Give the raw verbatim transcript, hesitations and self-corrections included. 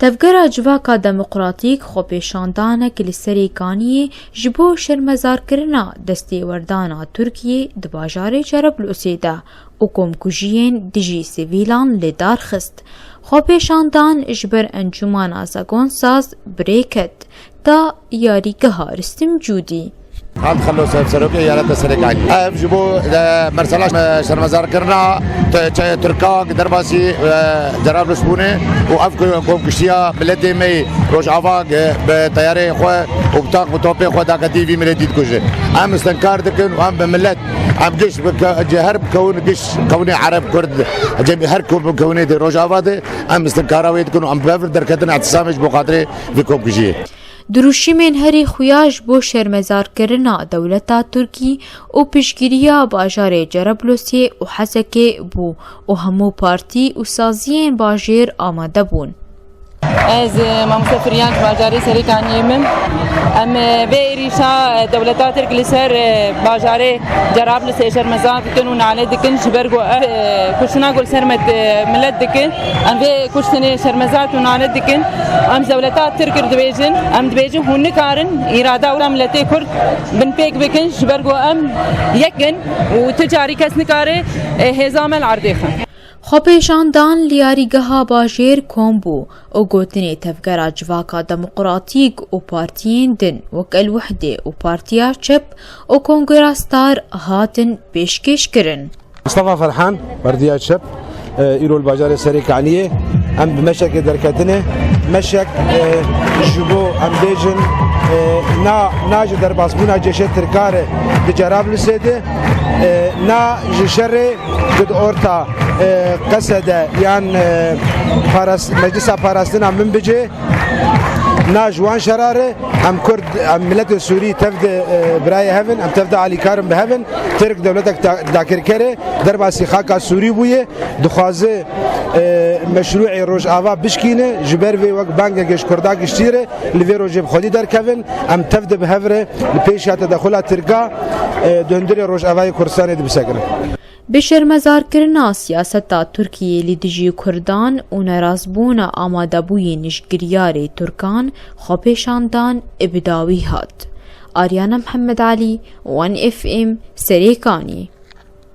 Tevgera Civaka Demokratîk xwepêşandanek li Serê Kaniyê ji bo şermezarkirina destêwerdana Tirkiyê di bajarê Cerablûsê de û komkujiyên dijî sivîlan li dar xist. Xwepêşandan ji ber Encûmana Zagonsaz bi rê ket, da yarîgeha Ristim Cûdî. Hat xeloser serokê eyaleta Serê Kaniyê. Ev ji bo, e, mesela, e, şermezarkirina te-, çe-, Tirkan derbasî, e, Cerablus bûne û ev ku-, komkuştiya miletê me yê Rojava, e, bi teyarê xwe û bi tank û topê xwe daketî vî miletî dikuje. Em istenkar dikin û em bi milet, em giş bi ke-, cihar bikewin, giş kewinê Ereb, Kurd, cem-, her kom-, kewinê di Rojava de, em istenkara wê dikin û em bi hev derketin îtisamê ji bo xatirê vê komkujiyê. Dirûşîmên herî xuya ji bo şermezarkirina dewleta Tirkî û piştgiriya bajarê Cerablûsê û Hesekê bû û hemû partî û saziyên bajêr amade bûn. Ez, e, Mamoste Firyan ji bajarê Serê Kaniyê me. Em, e, vê êrîşa, e, dewleta Tirk li ser, e, bajarê Cerablûsê şermezar dikin û nale dikin ji ber ku ev, e, kuştina ku li ser me, e, milet dikin. Em vê kuştinê şermezar û nale dikin. Em ji dewleta Tirk re dibêjin, em dibêjin hûn nikarin îrada û miletê Kurd binpêk bikin, ji ber ku em yek in û tu carî kes nikare, e, hêza me li erdê xin. Xwepêşandan li yarîgeha bajêr kom bû û gotinê Tevgera Civaka Demokratîk û partiyên din wek El Wehdê û Partiya Çep û Kongera Star hatin pêşkêşkirin. Mustafa Ferhan, Partiya Çep, e, îro li bajarê Serê Kaniyê. Em bi meşekê derketine. Meşek, e, ji bo em bêjin, e, na, na ji derbasbûna cêşê Tirkan re di Cerablisê de, e, na ji şerê ku di orta, e, Qesede yan, e, paras-, Meclisa Parastina min bicê, na ji wan şera re em Kurd, em miletê Sûrî tev de, e, birayê hev in, em tev de alîkar in bi hev in. Tirk dewletek ta-, dagirker e, derbasî xaka Sûrî bûye, dixwaze, e, meşrûê Rojava bişkîne, ji ber vê wek bangeke ji Kurda giştî re li vê rojê bi xwedî derkevin, em tev de bi hev re li pêşiya tedexula Tirka, e, di hundirê Rojavayê Kurdistanê de bisekirin. Bi şermezarkirina siyaseta Tirkiyê li dijî Kurdan û nerazbûna amadebûyên ji giryarê Tirkan xwepêşandan bi dawî hat. Aryana Mihemed Alî, One F M, Serê Kaniyê.